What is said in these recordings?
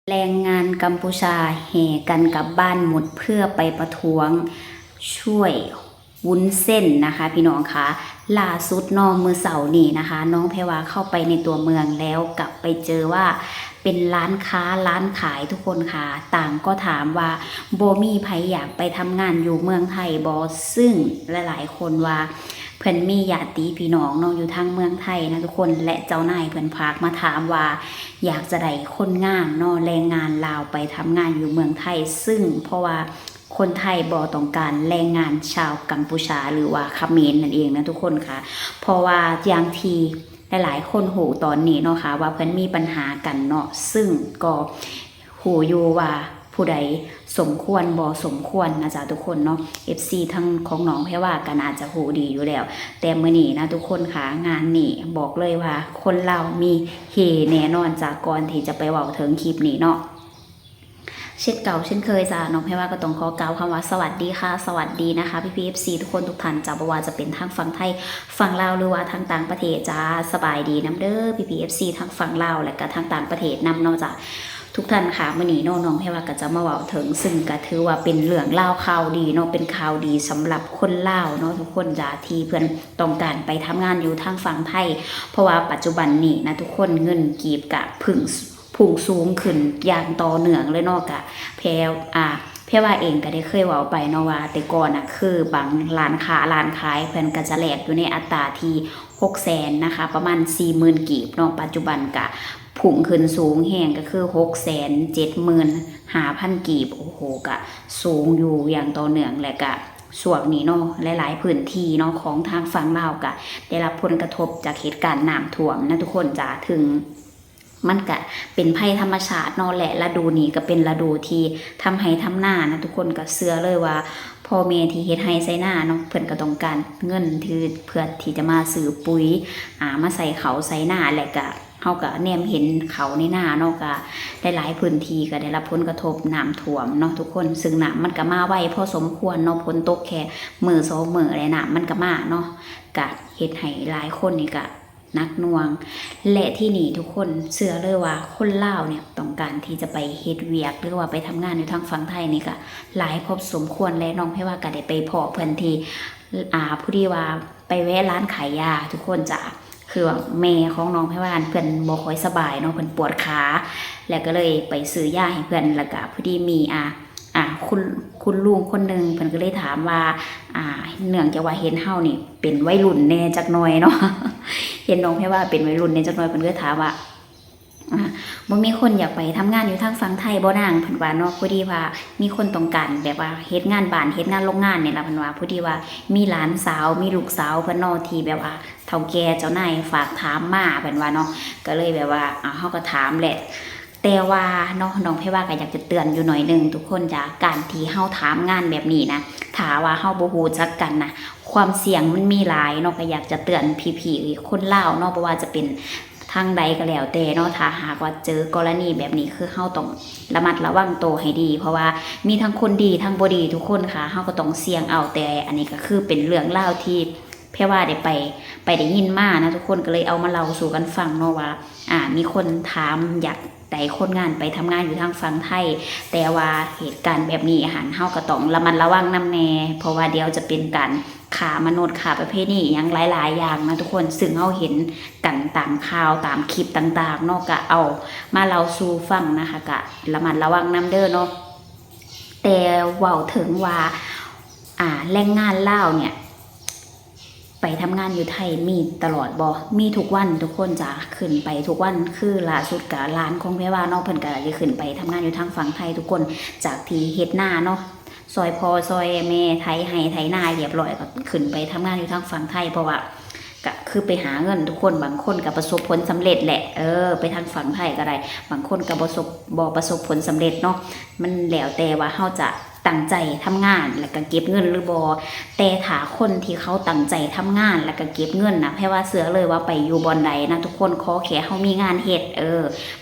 ແຮງງານກຳປູຊາແຫ່ກັນກັບບ້ານໝົດເພື່ອໄປປະທ້ວງຊ່ວຍວຸ້ນເສັ້ນນະຄະ ພີ່ນ້ອງຄະ. ລ່າສຸດເນາະ ມື້ເສົານີ້ນະຄະ ນ້ອງແພວາເຂົ້າໄປໃນຕົວເມືອງແລ້ວ ກັບໄປເຈີວ່າເປັນຮ້ານຄ້າຮ້ານຂາຍ ທຸກຄົນຄະ ຕ່າງກໍຖາມວ່າບໍ່ມີໃຜຢາກໄປທຳງານຢູ່ເມືອງໄທບໍ່? ຊຶ່ງຫຼາຍໆຄົນວ່າ ເພິ່ນມີຍາດຕິພີ່ນ້ອງເນາະ ຢູ່ທາງເມືອງໄທນະທຸກຄົນ ແລະ ເຈົ້ານາຍເພິ່ນຝາກມາຖາມວ່າ ຢາກຈະໄດ້ຄົນງານເນາະ ແຮງງານລາວໄປທຳງານຢູ່ເມືອງໄທ ຊຶ່ງເພາະວ່າຄົນໄທບໍ່ຕ້ອງການແຮງງານຊາວກຳປູຊາ ຫຼືວ່າຂະເໝນນັ້ນເອງນະທຸກຄົນຄະ. ເພາະວ່າຢ່າງທີ່ຫຼາຍໆຄົນຮູ້ຕອນນີ້ເນາະຄະ ວ່າເພິ່ນມີບັນຫາກັນເນາະ ຊຶ່ງກໍ ຮູ້ຢູ່ວ່າຜູ້ໃດສົມຄວນບໍ່ສົມຄວນນະຈ໊ະທຸກຄົນເນາະ. ເອັຟຊີ ທັງຂອງນ້ອງແພວາກໍໜ້າຈະຮູ້ດີຢູ່ແລ້ວ ແຕ່ມື້ນີ້ນະທຸກຄົນຄະ ງານນີ້ບອກເລີຍວ່າຄົນລາວມີເຮແນ່ນອນຈ້ະ. ກ່ອນທີ່ຈະໄປເວົ້າເຖິງຄລິບນີ້ເນາະ ເຊັ່ນເກົ່າເຊັ່ນເຄີຍຈ້ະ ນ້ອງແພວາກໍຕ້ອງຂໍກ່າວຄຳວ່າສະຫວັດດີຄ່ະ ສະຫວັດດີນະຄະ ພີ່ໆ ເອັຟຊີ ທຸກຄົນທຸກທ່ານຈ້ະ ບໍ່ວ່າຈະເປັນທາງຝັ່ງໄທ ຝັ່ງລາວ ຫຼືວ່າທາງຕ່າງປະເທດຈ້ະ. ສະບາຍດີນຳເດີ ພີ່ໆ ເອັຟຊີ ທາງຝັ່ງລາວ ແລະກະທາງຕ່າງປະເທດນຳເນາະຈ້ະ. ທຸກທ່ານຄະ ມື້ນີ້ເນາະ ນ້ອງແພວາກໍຈະມາເວົ້າເຖິງ ຊຶ່ງກໍຖືວ່າເປັນເລື່ອງລາວຂ່າວດີເນາະ ເປັນຂ່າວດີສຳລັບຄົນລາວເນາະທຸກຄົນຈ້ະ ທີ່ເພິ່ນຕ້ອງການໄປທຳງານຢູ່ທາງຝັ່ງໄທ. ເພາະວ່າປັດຈຸບັນນີ້ນະທຸກຄົນ ເງິນກີບກະພຸ່ງ ພຸ່ງສູງຂຶ້ນຢ່າງຕໍ່ເນື່ອງເລີຍເນາະ. ກະແພວ ອາ ແພວາເອງກໍໄດ້ເຄີຍເວົ້າໄປເນາະວ່າ ແຕ່ກ່ອນນະ ຄືບາງຮ້ານຄ້າຮ້ານຂາຍ ເພິ່ນກໍຈະແລກຢູ່ໃນອັດຕາທີ່ຫົກແສນນະຄະ ປະມານສີ່ໝື່ນກີບເນາະ. ປັດຈຸບັນກະພຸ່ງຂຶ້ນສູງແຮງ ກໍຄືຫົກແສນເຈັດໝື່ນຫ້າພັນກີບ. ໂອ້ໂຫ ກະສູງຢູ່ຢ່າງຕໍ່ເນື່ອງ ແລະກະຊ່ວງນີ້ເນາະ ຫຼາຍໆພື້ນທີ່ເນາະ ຂອງທາງຝັ່ງລາວກະໄດ້ຮັບຜົນກະທົບຈາກເຫດການນ້ຳຖ້ວມນະທຸກຄົນຈ້າ. ເຖິງ ມັນກະເປັນໄພທຳມະຊາດເນາະ ແລະ ລະດູນີ້ກະເປັນລະດູທີ່ທຳໄຮ່ທຳນານະທຸກຄົນ. ກະເຊື່ອເລີຍວ່າພໍ່ແມ່ທີ່ເຮັດໄຮ່ໄຖນາເນາະ ເພິ່ນກະຕ້ອງການເງິນທີ່ ເພື່ອທີ່ຈະມາຊື້ປຸ໋ຍ ອາ ມາໃສ່ເຂົ້າໃສ່ນາ ແລະກະ ເຮົາກະແນມເຫັນເຂົ້າໃນນາເນາະ ກະຫຼາຍໆພື້ນທີ່ກະໄດ້ຮັບຜົນກະທົບນ້ຳຖ້ວມເນາະທຸກຄົນ. ຊຶ່ງນ້ຳມັນກະມາໄວພໍສົມຄວນເນາະ ຝົນຕົກແຄ່ມື້ສອງມື້ ແລະ ນ້ຳມັນກະມາເນາະ ກະເຮັດໃຫ້ຫຼາຍຄົນນີ້ກະ ໜັກໜ່ວງ. ແລະ ທີ່ນີ້ທຸກຄົນເຊື່ອເລີຍວ່າຄົນລາວເນຍຕ້ອງການທີ່ຈະໄປເຮັດວຽກ ຫຼືວ່າໄປທຳງານຢູ່ທາງຝັ່ງໄທນີ້ກະຫຼາຍພໍສົມຄວນ ແລະ ນ້ອງແພວາກະໄດ້ໄປພໍ້ເພິ່ນທີ່ ອາ ພໍດີວ່າໄປແວະຮ້ານຂາຍຢາທຸກຄົນຈ້າ. ຄືວ່າແມ່ຂອງນ້ອງແພວາເພິ່ນບໍ່ຄ່ອຍສະບາຍເນາະ ເພິ່ນປວດຂາ ແລ້ວກະເລີຍໄປຊື້ຢາໃຫ້ເພິ່ນ ແລ້ວກະພໍດີມີ ອາ ອາ ຄຸນ ຄຸນລຸງຄົນໜຶ່ງ ເພິ່ນກໍເລີຍຖາມວ່າ ອາ ເນື່ອງຈາກວ່າເຫັນເຮົານີ້ເປັນໄວລຸ້ນແດ່ຈັກໜ່ອຍເນາະ ເຫັນນ້ອງແພວາເປັນໄວລຸ້ນແດ່ຈັກໜ່ອຍ ເພິ່ນກໍເລີຍຖາມວ່າ ອາ ບໍ່ມີຄົນຢາກໄປທຳງານຢູ່ທາງຝັ່ງໄທບໍ່ນາງ ເພິ່ນວ່າເນາະ. ພໍດີວ່າມີຄົນຕ້ອງການແບບວ່າເຮັດງານບ້ານ ເຮັດງານໂລງງານນີ້ລະ ເພິ່ນວ່າ. ພໍດີວ່າມີຫຼານສາວ ມີລູກສາວເພິ່ນເນາະ ທີ່ແບບວ່າເຖົ້າແກ່ເຈົ້ານາຍຝາກຖາມມາ ເພິ່ນວ່າເນາະ ກໍເລີຍແບບວ່າ ເຮົາກໍຖາມແຫຼະ. ແຕ່ວ່າເນາະ ນ້ອງແພວາກໍຢາກຈະເຕືອນຢູ່ໜ້ອຍໜຶ່ງທຸກຄົນຈ້າ ການທີ່ເຮົາຖາມງານແບບນີ້ນະ ຖ້າວ່າເຮົາບໍ່ຮູ້ຈັກກັນນະ ຄວາມສ່ຽງມັນມີຫຼາຍເນາະ. ກໍຢາກຈະເຕືອນພີ່ໆຄົນລາວເນາະ ບໍ່ວ່າຈະເປັນທາງໃດກໍແລ້ວແຕ່ເນາະ ຖ້າຫາກວ່າເຈີກໍລະນີແບບນີ້ ຄືເຮົາຕ້ອງລະມັດລະວັງໂຕໃຫ້ດີ ເພາະວ່າມີທັງຄົນດີທັງບໍ່ດີທຸກຄົນຄ່ະ ເຮົາກໍຕ້ອງສ່ຽງເອົາ. ແຕ່ອັນນີ້ກໍຄືເປັນເລື່ອງລາວທີ່ ແພວາໄດ້ໄປ ໄປໄດ້ຍິນມານະທຸກຄົນ ກໍເລີຍເອົາມາເລົ່າສູ່ກັນຟັງເນາະວ່າ ອາ ມີຄົນຖາມຢາກໄດ້ຄົນງານໄປທຳງານຢູ່ທາງຝັ່ງໄທ ແຕ່ວ່າເຫດການແບບນີ້ຫັ້ນ ເຮົາກໍຕ້ອງລະມັດລະວັງນຳແດ່ ເພາະວ່າດຽວຈະເປັນການຄ້າມະນຸດ ຄ້າປະເພນີຫຍັງຫຼາຍໆຢ່າງນະທຸກຄົນ ຊຶ່ງເຮົາເຫັນກັນຕາມຂ່າວຕາມຄລິບຕ່າງໆເນາະ ກໍເອົາມາເລົ່າສູ່ຟັງນະຄະ ກະລະມັດລະວັງນຳເດີເນາະ. ແຕ່ເວົ້າເຖິງວ່າ ອາ ແຮງງານລາວເນຍ ໄປທຳງານຢູ່ໄທມີຕະຫຼອດບໍ່? ມີທຸກວັນທຸກຄົນຈ້າ ຂຶ້ນໄປທຸກວັນ. ຄືລ່າສຸດກະຫຼານຂອງແພວາເນາະ ເພິ່ນກະໄດ້ຂຶ້ນໄປທຳງານຢູ່ທາງຝັ່ງໄທທຸກຄົນ ຈາກທີ່ເຮັດນາເນາະ ຊ່ອຍພໍ່ຊ່ອຍແມ່ໄຖໄຮ່ໄຖນາຮຽບຮ້ອຍ ກໍຂຶ້ນໄປທຳງານຢູ່ທາງຝັ່ງໄທ ເພາະວ່າ ກະຄືໄປຫາເງິນທຸກຄົນ. ບາງຄົນກະປະສົບຜົນສຳເລັດແຫຼະ ເອີ ໄປທາງຝັ່ງໄທກໍໄດ້ ບາງຄົນກະບໍ່ສົບ ບໍ່ປະສົບຜົນສຳເລັດເນາະ ມັນແລ້ວແຕ່ວ່າເຮົາຈະ ຕັ້ງໃຈທຳງານ ແລ້ວກະເກັບເງິນຫຼືບໍ່. ແຕ່ຖ້າຄົນທີ່ເຂົາຕັ້ງໃຈທຳງານ ແລ້ວກະເກັບເງິນນະ ແພວ່າເຊື່ອເລີຍວ່າໄປຢູ່ບ່ອນໃດນະທຸກຄົນ ຂໍແຄ່ເຮົາມີງານເຮັດ ເອີ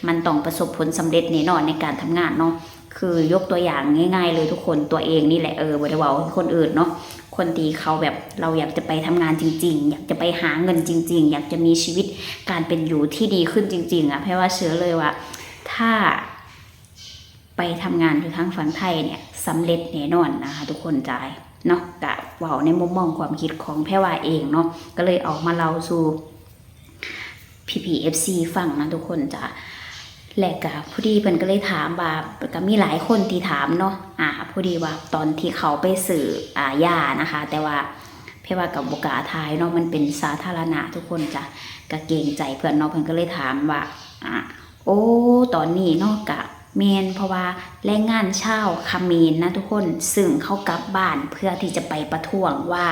ມັນຕ້ອງປະສົບຜົນສຳເລັດແນ່ນອນໃນການທຳງານເນາະ. ຄືຍົກຕົວຢ່າງງ່າຍໆເລີຍທຸກຄົນ ຕົວເອງນີ້ແຫຼະ ເອີ ບໍ່ໄດ້ເວົ້າໃຫ້ຄົນອື່ນເນາະ ຄົນທີ່ເຂົາແບບ ເຮົາຢາກຈະໄປທຳງານຈິງໆ ຢາກຈະໄປຫາເງິນຈິງໆ ຢາກຈະມີຊີວິດການເປັນຢູ່ທີ່ດີຂຶ້ນຈິງໆອະ ແພວ່າເຊື່ອເລີຍວ່າ ຖ້າ ໄປທຳງານຢູ່ທາງຝັ່ງໄທເນ່ຍ ສຳເລັດແນ່ນອນນະທຸກຄົນຈ້າເນາະ. ກະເວົ້າໃນມຸມມອງຄວາມຄິດຂອງແພວາເອງເນາະ ກະເລີຍເອົາມາເລົ່າສູ່ພີ່ໆ ເອັຟຊີ ຟັງນະທຸກຄົນຈ້າ. ແລະກະພໍດີເພິ່ນກະເລີຍຖາມວ່າ ກະມີຫຼາຍຄົນທີ່ຖາມເນາະ ອາ ພໍດີວ່າຕອນທີ່ເຂົາໄປຊື້ ອາ ຢານະຄະ ແຕ່ວ່າແພວາກະບໍ່ກ້າຖ່າຍເນາະ ມັນເປັນສາທາລະນະທຸກຄົນຈ້າ ກະເກງໃຈເພິ່ນເນາະ. ເພິ່ນກະເລີຍຖາມວ່າ ອາ ໂອ້ ຕອນນີ້ເນາະ ກະແມ່ນ ເພາະວ່າແຮງງານຊາວຂະເໝນນະທຸກຄົນ ຊຶ່ງເຂົາກັບບ້ານເພື່ອທີ່ຈະໄປປະທ້ວງວ່າ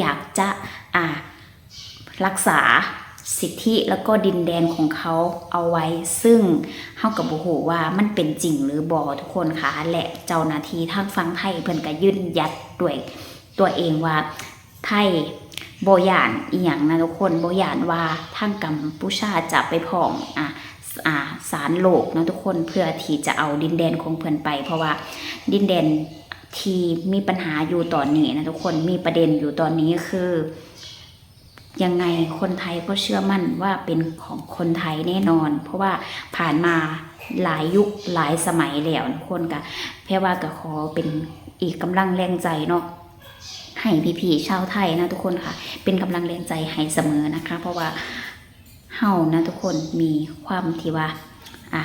ຢາກຈະ ອາ ຮັກສາສິດທິແລ້ວກໍດິນແດນຂອງເຂົາເອົາໄວ້ ຊຶ່ງເຮົາກໍບໍ່ຮູ້ວ່າມັນເປັນຈິງຫຼືບໍ່ທຸກຄົນຄະ. ແລະເຈົ້າໜ້າທີ່ທາງຝັ່ງໄທເພິ່ນກໍຢືນຢັດດ້ວຍຕົວເອງວ່າ ໄທບໍ່ຢ້ານອີ່ຫຍັງນະທຸກຄົນ ບໍ່ຢ້ານວ່າທາງກຳປູຊາຈະໄປຟ້ອງ ອາ ອາ ສານໂລກນະທຸກຄົນ ເພື່ອທີ່ຈະເອົາດິນແດນຂອງເພິ່ນໄປ ເພາະວ່າດິນແດນທີ່ມີບັນຫາຢູ່ຕອນນີ້ນະທຸກຄົນ ມີປະເດັນຢູ່ຕອນນີ້ຄື ຍັງໄງຄົນໄທກໍເຊື່ອໝັ້ນວ່າເປັນຂອງຄົນໄທແນ່ນອນ ເພາະວ່າຜ່ານມາຫຼາຍຍຸກຫຼາຍສະໄໝແລ້ວ ທຸກຄົນກະ ແພວາກະຂໍເປັນອີກກຳລັງແຮງໃຈເນາະ ໃຫ້ພີ່ໆ ຊາວໄທນະທຸກຄົນຄະ ເປັນກຳລັງແຮງໃຈໃຫ້ສະເໝີນະຄະ ເພາະວ່າເຮົານະທຸກຄົນມີຄວາມທີ່ວ່າ ອາ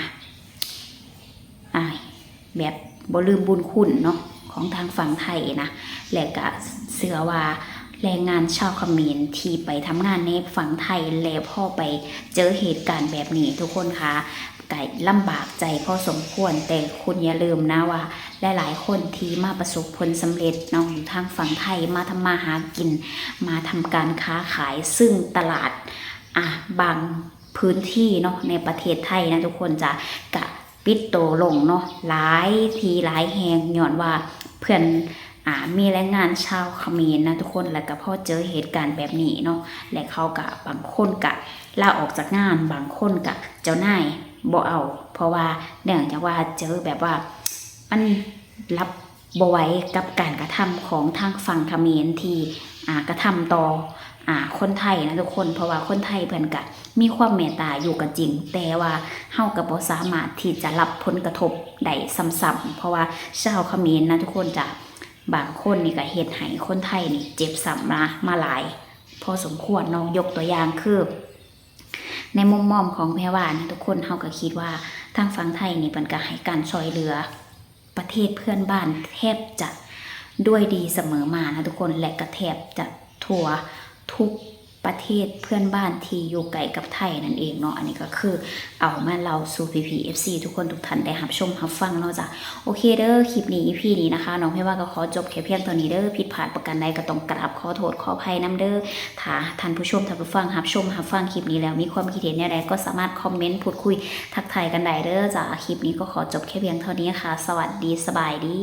ອາ ແບບບໍ່ລືມບຸນຄຸນເນາະ ຂອງທາງຝັ່ງໄທນະ ແລະກະເຊື່ອວ່າແຮງງານຊາວຂະເໝນທີ່ໄປທຳງານໃນຝັ່ງໄທ ແລະພໍໄປເຈີເຫດການແບບນີ້ ທຸກຄົນຄະ ກະລຳບາກໃຈພໍສົມຄວນ ແຕ່ຄຸນຢ່າລືມນະວ່າ ຫຼາຍໆຄົນທີ່ມາປະສົບຜົນສຳເລັດເນາະ ຢູ່ທາງຝັ່ງໄທ ມາທຳມາຫາກິນ ມາທຳການຄ້າຂາຍ ຊຶ່ງຕະຫຼາດ ອາ ບາງພື້ນທີ່ເນາະ ໃນປະເທດໄທນະທຸກຄົນຈ້າ ກະປິດໂຕລົງເນາະ ຫຼາຍທີ່ຫຼາຍແຫ່ງ ຍ້ອນວ່າເພິ່ນ ອາ ມີແຮງງານຊາວຂະເໝນນະທຸກຄົນ ແລະກະພໍເຈີເຫດການແບບນີ້ເນາະ ແລະເຂົາກະ ບາງຄົນກະລາອອກຈາກງານ ບາງຄົນກະເຈົ້ານາຍບໍ່ເອົາ ເພາະວ່າເນື່ອງຈາກວ່າເຈີແບບວ່າ ມັນ ຮັບບໍ່ໄຫວກັບການກະທຳຂອງທາງຝັ່ງຂະເໝນທີ່ ອາ ກະທຳຕໍ່ ອາ ຄົນໄທນະທຸກຄົນ ເພາະວ່າຄົນໄທເພິ່ນກະມີຄວາມແມ່ຕາຢູ່ກໍຈິງ ແຕ່ວ່າເຮົາກະບໍ່ສາມາດທີ່ຈະຮັບຜົນກະທົບໄດ້ຊ້ຳໆ ເພາະວ່າຊາວຂະເໝນນະທຸກຄົນຈະ ບາງຄົນນີ້ກະເຮັດໃຫ້ຄົນໄທນີ້ເຈັບຊ້ຳມາ ມາຫຼາຍພໍສົມຄວນເນາະ. ຍົກຕົວຢ່າງຄື ໃນມຸມມອງຂອງແພວານະທຸກຄົນ ເຮົາກະຄິດວ່າທາງຝັ່ງໄທນີ້ເພິ່ນກະໃຫ້ການຊ່ອຍເຫຼືອ ປະເທດເພື່ອນບ້ານແທບຈະດ້ວຍດີສະເໝີມານະທຸກຄົນ ແລະກະແທບຈະທົ່ວທຸກປະເທດເພື່ອນບ້ານທີ່ຢູ່ໃກ້ກັບໄທນັ້ນເອງເນາະ. ອັນນີ້ກະຄືເອົາມາເລົ່າສູ່ພີ່ໆ ເອັຟຊີ ທຸກຄົນທຸກທ່ານໄດ້ຮັບຊົມຮັບຟັງເນາະຈ້າ. ໂອເຄເດີ ຄລິບນີ້ ອີພີນີ້ນະຄະ ນ້ອງແພວາກະຂໍຈົບແຄ່ພຽງເທົ່ານີ້ເດີ ຜິດພາດປະການໃດກະຕ້ອງກາບຂໍໂທດຂໍອະໄພນຳເດີ. ຖ້າທ່ານຜູ້ຊົມທ່ານຜູ້ຟັງຮັບຊົມຮັບຟັງຄລິບນີ້ແລ້ວ ມີຄວາມຄິດເຫັນແນວໃດກໍສາມາດຄອມເມັນພູດຄຸຍທັກທາຍກັນໄດ້ເດີຈ້າ. ຄລິບນີ້ກໍຂໍຈົບແຄ່ພຽງເທົ່ານີ້ຄ່ະ ສະຫວັດດີ ສະບາຍດີ.